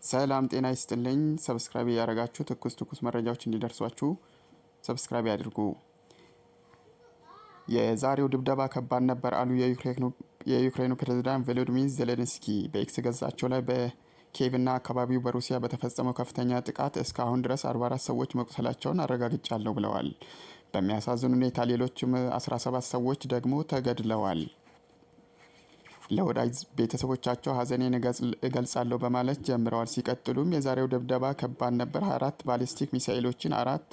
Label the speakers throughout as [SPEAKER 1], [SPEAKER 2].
[SPEAKER 1] ሰላም ጤና ይስጥልኝ። Subscribe እያደረጋችሁ ትኩስ ትኩስ መረጃዎች እንዲደርሷችሁ subscribe ያድርጉ። የዛሬው ድብደባ ከባድ ነበር አሉ የዩክሬኑ ፕሬዝዳንት ቮሎዲሚር ዜሌንስኪ። በኤክስ ገጻቸው ላይ በኪየቭና አካባቢው በሩሲያ በተፈጸመው ከፍተኛ ጥቃት እስካሁን ድረስ 44 ሰዎች መቁሰላቸውን አረጋግጫለሁ ብለዋል። በሚያሳዝን ሁኔታ ሌሎችም 17 ሰዎች ደግሞ ተገድለዋል። ለወዳጅ ቤተሰቦቻቸው ሀዘኔን እገልጻለሁ በማለት ጀምረዋል። ሲቀጥሉም የዛሬው ድብደባ ከባድ ነበር። 24 ባሊስቲክ ሚሳኤሎችን፣ አራት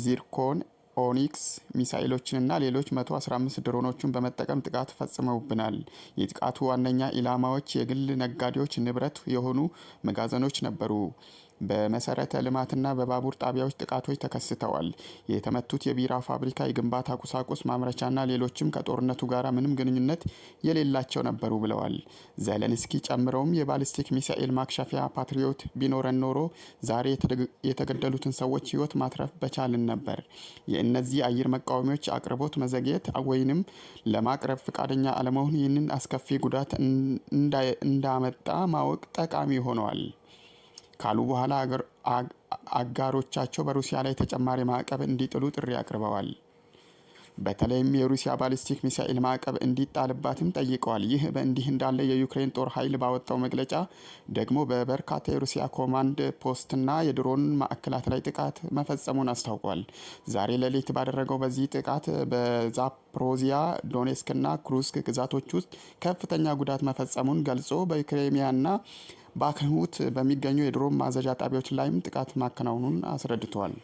[SPEAKER 1] ዚርኮን ኦኒክስ ሚሳኤሎችንና ሌሎች 115 ድሮኖችን በመጠቀም ጥቃት ፈጽመውብናል። የጥቃቱ ዋነኛ ኢላማዎች የግል ነጋዴዎች ንብረት የሆኑ መጋዘኖች ነበሩ። በመሰረተ ልማትና በባቡር ጣቢያዎች ጥቃቶች ተከስተዋል። የተመቱት የቢራ ፋብሪካ፣ የግንባታ ቁሳቁስ ማምረቻና ሌሎችም ከጦርነቱ ጋር ምንም ግንኙነት የሌላቸው ነበሩ ብለዋል። ዘለንስኪ ጨምረውም የባሊስቲክ ሚሳኤል ማክሸፊያ ፓትሪዮት ቢኖረን ኖሮ ዛሬ የተገደሉትን ሰዎች ሕይወት ማትረፍ በቻልን ነበር። የእነዚህ አየር መቃወሚያዎች አቅርቦት መዘግየት ወይንም ለማቅረብ ፈቃደኛ አለመሆን ይህንን አስከፊ ጉዳት እንዳመጣ ማወቅ ጠቃሚ ሆኗል ካሉ በኋላ አጋሮቻቸው በሩሲያ ላይ ተጨማሪ ማዕቀብ እንዲጥሉ ጥሪ አቅርበዋል። በተለይም የሩሲያ ባሊስቲክ ሚሳኤል ማዕቀብ እንዲጣልባትም ጠይቀዋል። ይህ በእንዲህ እንዳለ የዩክሬን ጦር ኃይል ባወጣው መግለጫ ደግሞ በበርካታ የሩሲያ ኮማንድ ፖስትና የድሮን ማዕከላት ላይ ጥቃት መፈጸሙን አስታውቋል። ዛሬ ሌሊት ባደረገው በዚህ ጥቃት በዛፕሮዚያ፣ ዶኔስክና ክሩስክ ግዛቶች ውስጥ ከፍተኛ ጉዳት መፈጸሙን ገልጾ በክሬሚያና ባክሙት በሚገኙ የድሮን ማዘዣ ጣቢያዎች ላይም ጥቃት ማከናወኑን አስረድቷል።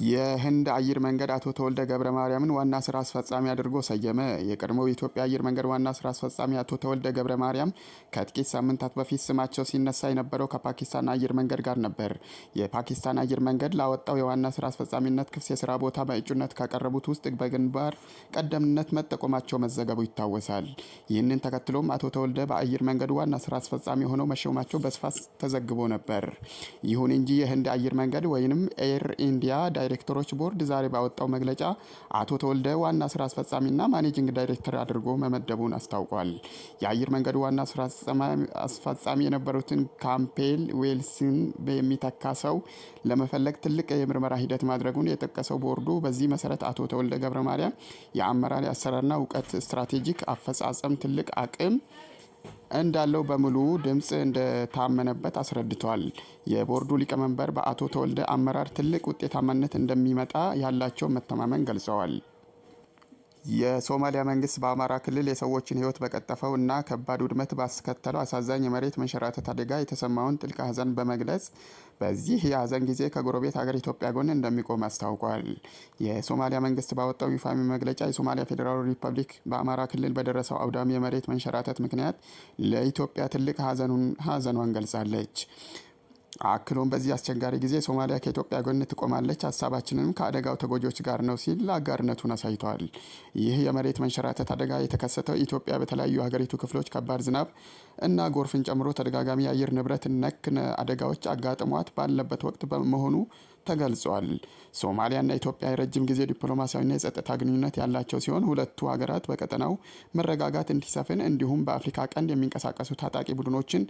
[SPEAKER 1] የህንድ አየር መንገድ አቶ ተወልደ ገብረ ማርያምን ዋና ስራ አስፈጻሚ አድርጎ ሰየመ። የቀድሞው የኢትዮጵያ አየር መንገድ ዋና ስራ አስፈጻሚ አቶ ተወልደ ገብረ ማርያም ከጥቂት ሳምንታት በፊት ስማቸው ሲነሳ የነበረው ከፓኪስታን አየር መንገድ ጋር ነበር። የፓኪስታን አየር መንገድ ላወጣው የዋና ስራ አስፈጻሚነት ክፍት የስራ ቦታ በእጩነት ካቀረቡት ውስጥ በግንባር ቀደምነት መጠቆማቸው መዘገቡ ይታወሳል። ይህንን ተከትሎም አቶ ተወልደ በአየር መንገዱ ዋና ስራ አስፈጻሚ ሆነው መሾማቸው በስፋት ተዘግቦ ነበር። ይሁን እንጂ የህንድ አየር መንገድ ወይንም ኤር ኢንዲያ ዳይሬክተሮች ቦርድ ዛሬ ባወጣው መግለጫ አቶ ተወልደ ዋና ስራ አስፈጻሚና ማኔጂንግ ዳይሬክተር አድርጎ መመደቡን አስታውቋል። የአየር መንገዱ ዋና ስራ አስፈጻሚ የነበሩትን ካምፔል ዌልስን የሚተካ ሰው ለመፈለግ ትልቅ የምርመራ ሂደት ማድረጉን የጠቀሰው ቦርዱ በዚህ መሰረት አቶ ተወልደ ገብረ ማርያም የአመራር፣ የአሰራርና እውቀት፣ ስትራቴጂክ አፈጻጸም ትልቅ አቅም እንዳለው በሙሉ ድምፅ እንደታመነበት አስረድቷል። የቦርዱ ሊቀመንበር በአቶ ተወልደ አመራር ትልቅ ውጤታማነት እንደሚመጣ ያላቸው መተማመን ገልጸዋል። የሶማሊያ መንግስት በአማራ ክልል የሰዎችን ሕይወት በቀጠፈው እና ከባድ ውድመት ባስከተለው አሳዛኝ የመሬት መንሸራተት አደጋ የተሰማውን ጥልቅ ሐዘን በመግለጽ በዚህ የሐዘን ጊዜ ከጎረቤት ሀገር ኢትዮጵያ ጎን እንደሚቆም አስታውቋል። የሶማሊያ መንግስት ባወጣው ይፋዊ መግለጫ የሶማሊያ ፌዴራል ሪፐብሊክ በአማራ ክልል በደረሰው አውዳሚ የመሬት መንሸራተት ምክንያት ለኢትዮጵያ ትልቅ ሐዘኗን ገልጻለች። አክሎም በዚህ አስቸጋሪ ጊዜ ሶማሊያ ከኢትዮጵያ ጎን ትቆማለች፣ ሀሳባችንንም ከአደጋው ተጎጂዎች ጋር ነው ሲል አጋርነቱን አሳይቷል። ይህ የመሬት መንሸራተት አደጋ የተከሰተው ኢትዮጵያ በተለያዩ የሀገሪቱ ክፍሎች ከባድ ዝናብ እና ጎርፍን ጨምሮ ተደጋጋሚ የአየር ንብረት ነክ አደጋዎች አጋጥሟት ባለበት ወቅት በመሆኑ ተገልጿል። ሶማሊያና ኢትዮጵያ የረጅም ጊዜ ዲፕሎማሲያዊና የጸጥታ ግንኙነት ያላቸው ሲሆን ሁለቱ ሀገራት በቀጠናው መረጋጋት እንዲሰፍን እንዲሁም በአፍሪካ ቀንድ የሚንቀሳቀሱ ታጣቂ ቡድኖችን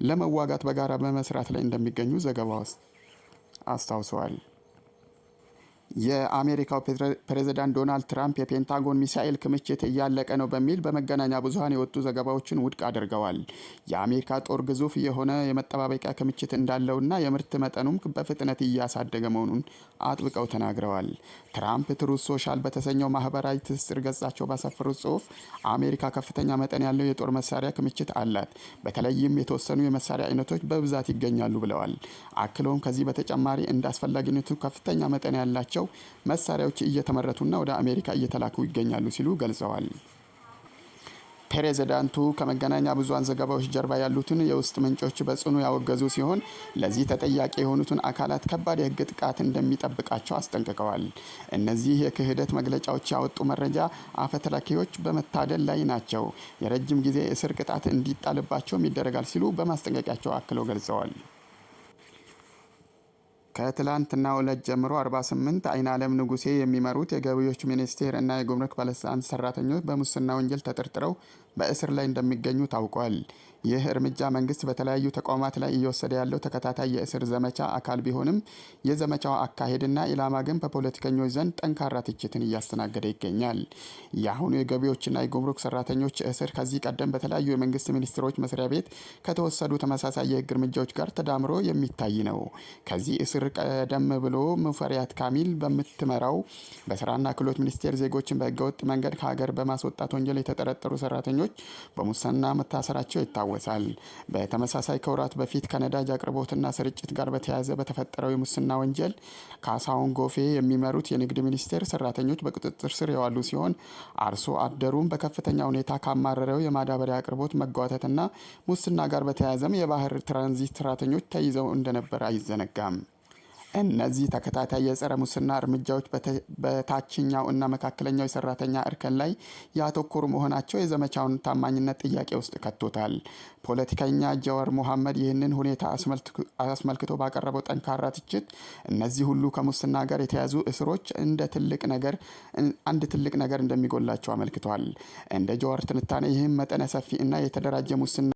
[SPEAKER 1] ለመዋጋት በጋራ በመስራት ላይ እንደሚገኙ ዘገባው አስታውሰዋል። የአሜሪካው ፕሬዝዳንት ዶናልድ ትራምፕ የፔንታጎን ሚሳኤል ክምችት እያለቀ ነው በሚል በመገናኛ ብዙኃን የወጡ ዘገባዎችን ውድቅ አድርገዋል። የአሜሪካ ጦር ግዙፍ የሆነ የመጠባበቂያ ክምችት እንዳለውና የምርት መጠኑም በፍጥነት እያሳደገ መሆኑን አጥብቀው ተናግረዋል። ትራምፕ ትሩዝ ሶሻል በተሰኘው ማህበራዊ ትስስር ገጻቸው ባሰፈሩት ጽሑፍ አሜሪካ ከፍተኛ መጠን ያለው የጦር መሳሪያ ክምችት አላት፣ በተለይም የተወሰኑ የመሳሪያ አይነቶች በብዛት ይገኛሉ ብለዋል። አክለውም ከዚህ በተጨማሪ እንደ አስፈላጊነቱ ከፍተኛ መጠን ያላቸው መሳሪያዎች እየተመረቱና ወደ አሜሪካ እየተላኩ ይገኛሉ ሲሉ ገልጸዋል። ፕሬዝዳንቱ ከመገናኛ ብዙሃን ዘገባዎች ጀርባ ያሉትን የውስጥ ምንጮች በጽኑ ያወገዙ ሲሆን ለዚህ ተጠያቂ የሆኑትን አካላት ከባድ የሕግ ጥቃት እንደሚጠብቃቸው አስጠንቅቀዋል። እነዚህ የክህደት መግለጫዎች ያወጡ መረጃ አፈትላኪዎች በመታደል ላይ ናቸው፣ የረጅም ጊዜ እስር ቅጣት እንዲጣልባቸውም ይደረጋል ሲሉ በማስጠንቀቂያቸው አክለው ገልጸዋል። ከትላንትናው ዕለት ጀምሮ 48 አይናለም ንጉሴ የሚመሩት የገቢዎች ሚኒስቴር እና የጉምሩክ ባለስልጣን ሰራተኞች በሙስና ወንጀል ተጠርጥረው በእስር ላይ እንደሚገኙ ታውቋል። ይህ እርምጃ መንግስት በተለያዩ ተቋማት ላይ እየወሰደ ያለው ተከታታይ የእስር ዘመቻ አካል ቢሆንም፣ የዘመቻው አካሄድና ኢላማ ግን በፖለቲከኞች ዘንድ ጠንካራ ትችትን እያስተናገደ ይገኛል። የአሁኑ የገቢዎችና የጉምሩክ ሰራተኞች እስር ከዚህ ቀደም በተለያዩ የመንግስት ሚኒስትሮች መስሪያ ቤት ከተወሰዱ ተመሳሳይ የህግ እርምጃዎች ጋር ተዳምሮ የሚታይ ነው። ከዚህ እስር ቀደም ብሎ ሙፈሪያት ካሚል በምትመራው በስራና ክህሎት ሚኒስቴር ዜጎችን በህገወጥ መንገድ ከሀገር በማስወጣት ወንጀል የተጠረጠሩ ሰራተኞች በሙስና መታሰራቸው ይታወሳል። በተመሳሳይ ከወራት በፊት ከነዳጅ አቅርቦትና ስርጭት ጋር በተያያዘ በተፈጠረው የሙስና ወንጀል ካሳሁን ጎፌ የሚመሩት የንግድ ሚኒስቴር ሰራተኞች በቁጥጥር ስር የዋሉ ሲሆን፣ አርሶ አደሩን በከፍተኛ ሁኔታ ካማረረው የማዳበሪያ አቅርቦት መጓተትና ሙስና ጋር በተያያዘም የባህር ትራንዚት ሰራተኞች ተይዘው እንደነበር አይዘነጋም። እነዚህ ተከታታይ የጸረ ሙስና እርምጃዎች በታችኛው እና መካከለኛው የሰራተኛ እርከን ላይ ያተኮሩ መሆናቸው የዘመቻውን ታማኝነት ጥያቄ ውስጥ ከቶታል። ፖለቲከኛ ጀዋር ሙሐመድ ይህንን ሁኔታ አስመልክቶ ባቀረበው ጠንካራ ትችት እነዚህ ሁሉ ከሙስና ጋር የተያዙ እስሮች እንደ ትልቅ ነገር አንድ ትልቅ ነገር እንደሚጎላቸው አመልክቷል። እንደ ጀዋር ትንታኔ ይህም መጠነ ሰፊ እና የተደራጀ ሙስና